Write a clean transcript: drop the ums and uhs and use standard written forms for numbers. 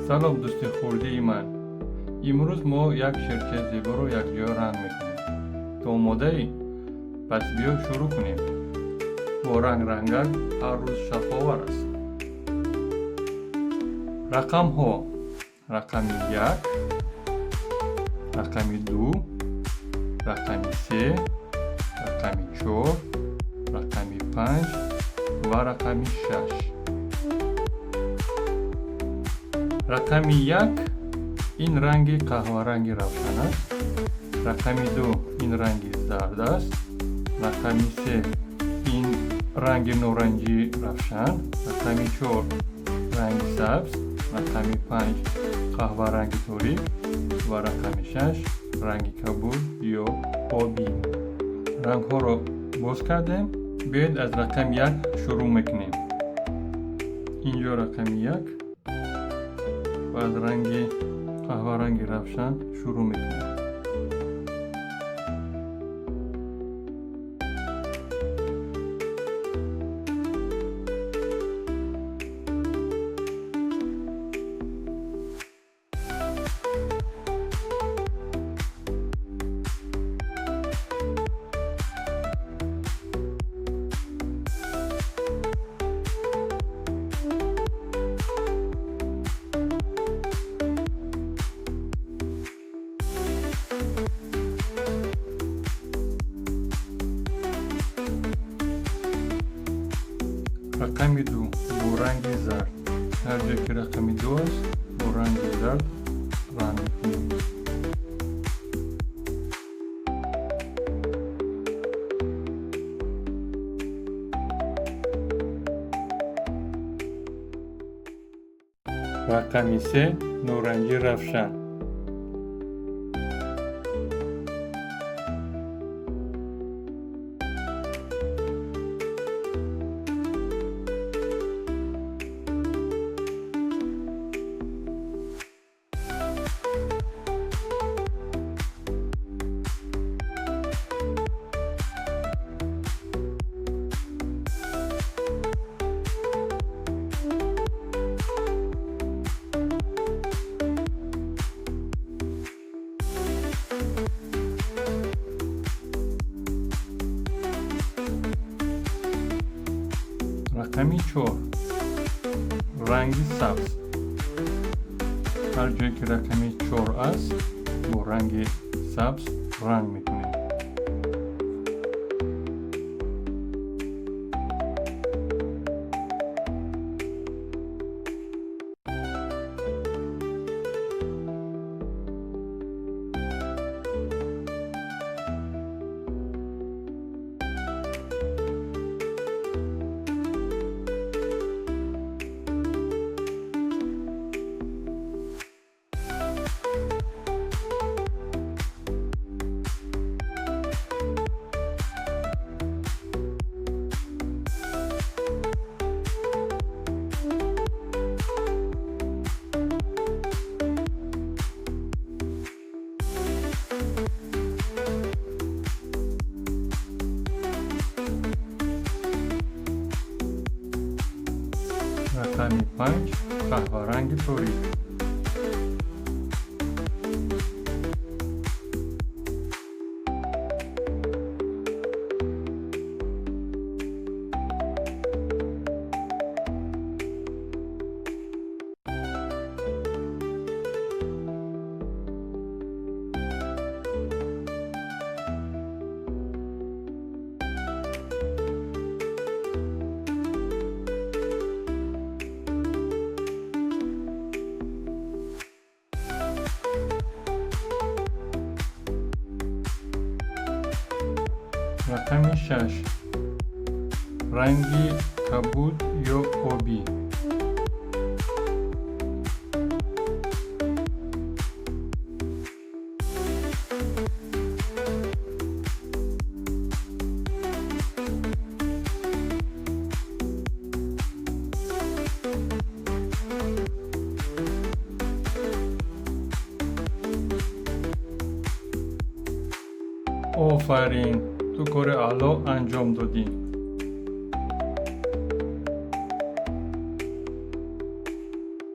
Салом, дӯсти хурдии ман. Имрӯз мо як шерчаи зеборо якҷоя ранг мекунем. Ту омодаӣ? Пас биё, шурӯъ кунем. Бо ранг рангак ҳар рӯз шавқовар аст. Рақамҳо: рақами як, рақами ду, рақами се, рақами чор, рақами панҷ ва рақами шаш. Рақами як ин ранги қаҳваранги равшан аст, рақами ду ин ранги зард аст, рақами се ин ранги норанҷии равшан, рақами чор ранги сабз, рақами панҷ қаҳваранги торик ва рақами шаш ранги кабуд ё обӣ. Рангҳоро боз кардем. Биёед, аз рақами як шурӯъ мекунем. Инҷо рақами як ва аз ранги қаҳваранги равшан шурӯъ мекунем. Рақами ду бо ранги зард. Ҳар ҷое ки рақами ду аст, бо ранги зард ранг мекунем. Рақами се норанҷи равшан. Рақами чор ранги сабз. Ҳар ҷое ки рақами чор аст, бо ранги сабз ранг мекунем. Рақами панҷ қаҳваранги торик. Рақами шаш ранги кабуд ё обӣ. Офарин, ту кори аъло анҷом додӣ.